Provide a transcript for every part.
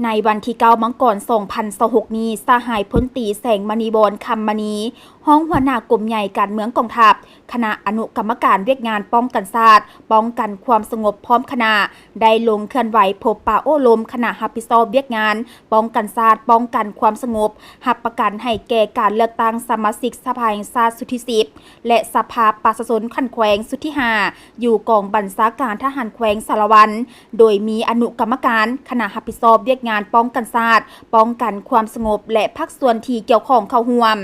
ໃນວັນທີເກົ້າ ມັງກອນ ສອງພັນຊາວຫົກນີ້, ສະຫາຍພົນຕີ ແສງມະນີວອນ ຄຳມະນີ, ຮອງຫົວໜ້າກົມໃຫຍ່ການເມືອງກອງທັບ, ຄະນະອະນຸກຳມະການວຽກງານປ້ອງກັນຊາດ, ປ້ອງກັນຄວາມສະຫງົບ ພ້ອມຄະນະ ໄດ້ລົງເຄື່ອນໄຫວພົບປະໂອ້ລົມຄະນະຮັບຜິດຊອບວຽກງານປ້ອງກັນຊາດ, ປ້ອງກັນຄວາມສະຫງົບ, ຮັບປະກັນໃຫ້ແກ່ການເລືອກຕັ້ງສະມາຊິກສະພາແຫ່ງຊາດຊຸດທີສິບ ແລະ ສະພາປະຊາຊົນຂັ້ນແຂວງຊຸດທີຫ້າ ຢູ່ກອງບັນຊາການທະຫານແຂວງສາລະວັນ, ໂດຍມີອະນຸກຳມະການຄະນະຮັບຜິດຊອບວຽກງານປ້ອງກັນຊາດ, ປ້ອງກັນຄວາມສະຫງົບ ແລະ ພາກສ່ວນທີ່ກ່ຽວຂ້ອງເຂົ້າຮ່ວມ.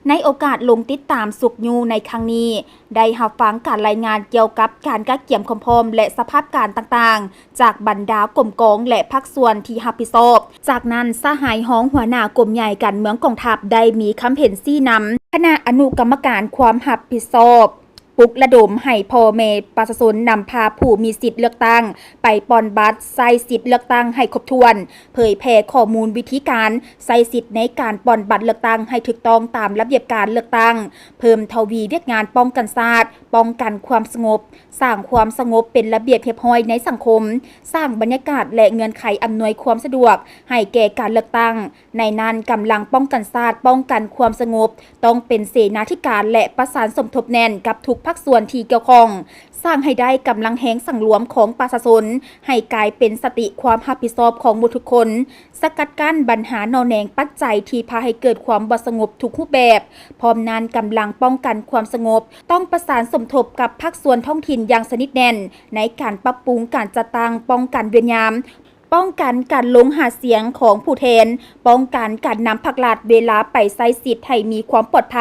ໃນໂອກາດລົງຕິດຕາມຊຸກຍູ້ໃນຄັ້ງນີ້, ໄດ້ຮັບຟັງການລາຍງານກ່ຽວກັບການກະກຽມຄວາມພ້ອມ ແລະ ສະພາບການຕ່າງໆ ຈາກບັນດາກົມກອງ ແລະ ພາກສ່ວນທີ່ຮັບຜິດຊອບ. ຈາກນັ້ນ, ສະຫາຍຮອງຫົວໜ້າກົມໃຫຍ່ການເມືອງກອງທັບ ໄດ້ມີຄຳເຫັນຊີ້ນຳຄະນະອະນຸກຳມະການຄວາມຮັບຜິດຊອບ, ປຸກລະດົມໃຫ້ພໍ່ແມ່ປະຊາຊົນນຳພາຜູ້ມີສິດເລືອກຕັ້ງໄປປ່ອນບັດໃຊ້ສິດເລືອກຕັ້ງໃຫ້ຄົບຖ້ວນ, ເຜີຍແຜ່ຂໍ້ມູນວິທີການໃຊ້ສິດໃນການປ່ອນບັດເລືອກຕັ້ງໃຫ້ຖືກຕ້ອງຕາມລະບຽບການເລືອກຕັ້ງ, ເພີ່ມທະວີວຽກງານປ້ອງກັນຊາດ, ປ້ອງກັນຄວາມສະຫງົບ, ສ້າງຄວາມສະຫງົບເປັນລະບຽບຮຽບຮ້ອຍໃນສັງຄົມ, ສ້າງບັນຍາກາດ ແລະ ເງື່ອນໄຂອຳນວຍຄວາມສະດວກໃຫ້ແກ່ການເລືອກຕັ້ງ. ໃນນັ້ນ, ກຳລັງປ້ອງກັນຊາດ, ປ້ອງກັນຄວາມສະຫງົບ ຕ້ອງເປັນເສນາທິການ ແລະ ປະສານສົມທົບແໜ້ນກັບທຸກພາກສ່ວນທີ່ກ່ຽວຂ້ອງ, ສ້າງໃຫ້ໄດ້ກຳລັງແຮງສັງລວມຂອງປະຊາຊົນ ໃຫ້ກາຍເປັນສະຕິຄວາມຮັບຜິດຊອບຂອງໝົດທຸກຄົນ, ສະກັດກັ້ນບັນຫາໜໍ່ແນງປັດໄຈທີ່ພາໃຫ້ເກີດຄວາມບໍ່ສະຫງົບທຸກຮູບແບບ. ພ້ອມນັ້ນ, ກຳລັງປ້ອງກັນຄວາມສະຫງົບ ຕ້ອງປະສານສົມທົບກັບພາກສ່ວນທ້ອງຖິ່ນຢ່າງສະໜິດແໜ້ນ ໃນການປັບປຸງການຈັດຕັ້ງ, ປ້ອງກັນເວນຍາມ, ປ້ອງກັນການລົງຫາສຽງຂອງຜູ້ແທນ, ປ້ອງກັນການນຳພັກລັດເວລາໄປໃຊ້ສິດໃຫ້ມີຄວາມປອດໄພ,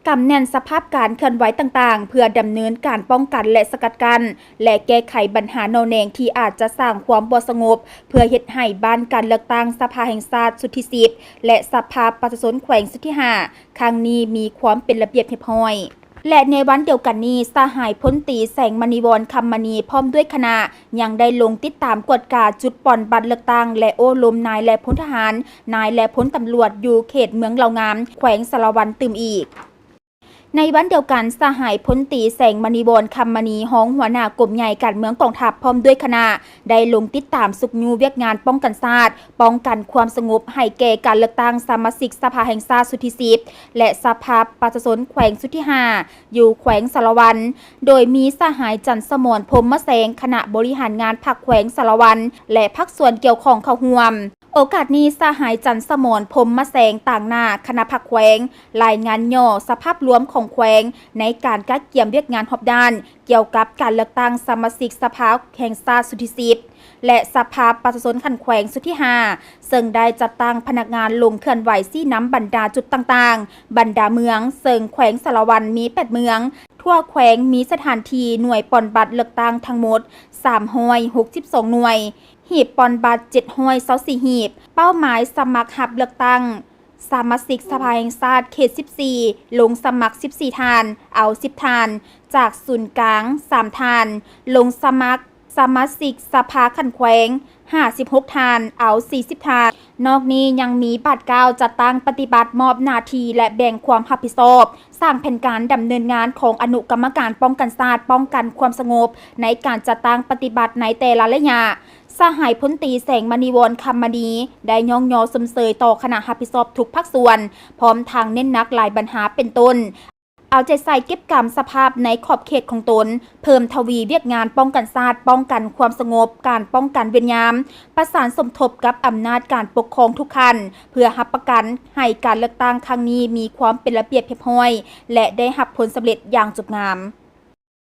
ກຳແໜ້ນສະພາບການເຄື່ອນໄຫວຕ່າງໆ ເພື່ອດຳເນີນການປ້ອງກັນ ແລະ ສະກັດກັ້ນ ແລະ ແກ້ໄຂບັນຫາໜໍ່ແນງທີ່ອາດຈະສ້າງຄວາມບໍ່ສະຫງົບ, ເພື່ອເຮັດໃຫ້ບ້ານການເລືອກຕັ້ງສະພາແຫ່ງຊາດຊຸດທີສິບ ແລະ ສະພາປະຊາຊົນແຂວງຊຸດທີຫ້າ ຄັ້ງນີ້ມີຄວາມເປັນລະບຽບຮຽບຮ້ອຍ. ແລະ ໃນວັນດຽວກັນນີ້, ສະຫາຍພົນຕີ ແສງມະນີວອນ ຄຳມະນີ ພ້ອມດ້ວຍຄະນະ ຍັງໄດ້ລົງຕິດຕາມກວດກາຈຸດປ່ອນບັດເລືອກຕັ້ງ ແລະ ໂອ້ລົມນາຍ ແລະ ພົນທະຫານ, ນາຍ ແລະ ພົນຕຳຫຼວດ ຢູ່ເຂດເມືອງເລົ່າງາມ ແຂວງສາລະວັນຕື່ມອີກ. ໃນວັນດຽວກັນ, ສະຫາຍພົນຕີ ແສງມະນີວອນ ຄຳມະນີ, ຮອງຫົວໜ້າກົມໃຫຍ່ການເມືອງກອງທັບ ພ້ອມດ້ວຍຄະນະ ໄດ້ລົງຕິດຕາມຊຸກຍູ້ວຽກງານປ້ອງກັນຊາດ, ປ້ອງກັນຄວາມສະຫງົບໃຫ້ແກ່ການເລືອກຕັ້ງສະມາຊິກສະພາແຫ່ງຊາດຊຸດທີສິບ ແລະ ສະພາປະຊາຊົນແຂວງຊຸດທີຫ້າ ຢູ່ແຂວງສາລະວັນ, ໂດຍມີສະຫາຍ ຈັນສະໝອນ ພົມມະແສງ, ຄະນະບໍລິຫານງານພັກແຂວງສາລະວັນ ແລະ ພາກສ່ວນກ່ຽວຂ້ອງເຂົ້າຮ່ວມ. ໂອກາດນີ້, ສະຫາຍ ຈັນສະໝອນ ພົມມະແສງ, ຕາງໜ້າຄະນະພັກແຂວງ, ລາຍງານຫຍໍ້ສະພາບລວມຂອງແຂວງໃນການກະກຽມວຽກງານຮອບດ້ານ ກ່ຽວກັບການເລືອກຕັ້ງສະມາຊິກສະພາແຫ່ງຊາດຊຸດທີສິບ ແລະ ສະພາປະຊາຊົນຂັ້ນແຂວງຊຸດທີຫ້າ ເຊິ່ງໄດ້ຈັດຕັ້ງພະນັກງານລົງເຄື່ອນໄຫວຊີ້ນຳບັນດາຈຸດຕ່າງໆ, ບັນດາເມືອງ, ເຊິ່ງແຂວງສາລະວັນມີແປດເມືອງ, ທົ່ວແຂວງມີສະຖານທີ່ໜ່ວຍປ່ອນບັດເລືອກຕັ້ງທັງໝົດສາມຮ້ອຍຫົກສິບສອງໜ່ວຍ, ຫີບປ່ອນບັດເຈັດຮ້ອຍຊາວສີ່ຫີບ, ເປົ້າໝາຍສະໝັກຮັບເລືອກຕັ້ງ ສະມາຊິກສະພາແຫ່ງຊາດເຂດສິບສີ່ ລົງສະໝັກສິບສີ່ທ່ານ, ເອົາສິບທ່ານ, ຈາກສູນກາງສາມທ່ານ, ລົງສະໝັກສະມາຊິກສະພາຂັ້ນແຂວງຫ້າສິບຫົກທ່ານ, ເອົາສີ່ສິບທ່ານ. ນອກນີ້ຍັງມີບາດກ້າວຈັດຕັ້ງປະຕິບັດ, ມອບໜ້າທີ່ ແລະ ແບ່ງຄວາມຮັບຜິດຊອບ, ສ້າງແຜນການດຳເນີນງານຂອງອະນຸກຳມະການປ້ອງກັນຊາດ, ປ້ອງກັນຄວາມສະຫງົບ ໃນການຈັດຕັ້ງປະຕິບັດໃນແຕ່ລະໄລຍະ. ສະຫາຍພົນຕີ ແສງມະນີວອນ ຄຳມະນີ ໄດ້ຍ້ອງຍໍຊົມເຊີຍຕໍ່ຄະນະຮັບຜິດຊອບທຸກພາກສ່ວນ, ພ້ອມທັງເນັ້ນໜັກຫຼາຍບັນຫາເປັນຕົ້ນ ເອົາໃຈໃສ່ເກັບກຳສະພາບໃນຂອບເຂດຂອງຕົນ, ເພີ່ມທະວີວຽກງານປ້ອງກັນຊາດ, ປ້ອງກັນຄວາມສະຫງົບ, ການປ້ອງກັນເວນຍາມ, ປະສານສົມທົບກັບອຳນາດການປົກຄອງທຸກຂັ້ນ ເພື່ອຮັບປະກັນໃຫ້ການເລືອກຕັ້ງຄັ້ງນີ້ມີຄວາມເປັນລະບຽບຮຽບຮ້ອຍ ແລະ ໄດ້ຮັບຜົນສຳເລັດຢ່າງຈົບງາມ.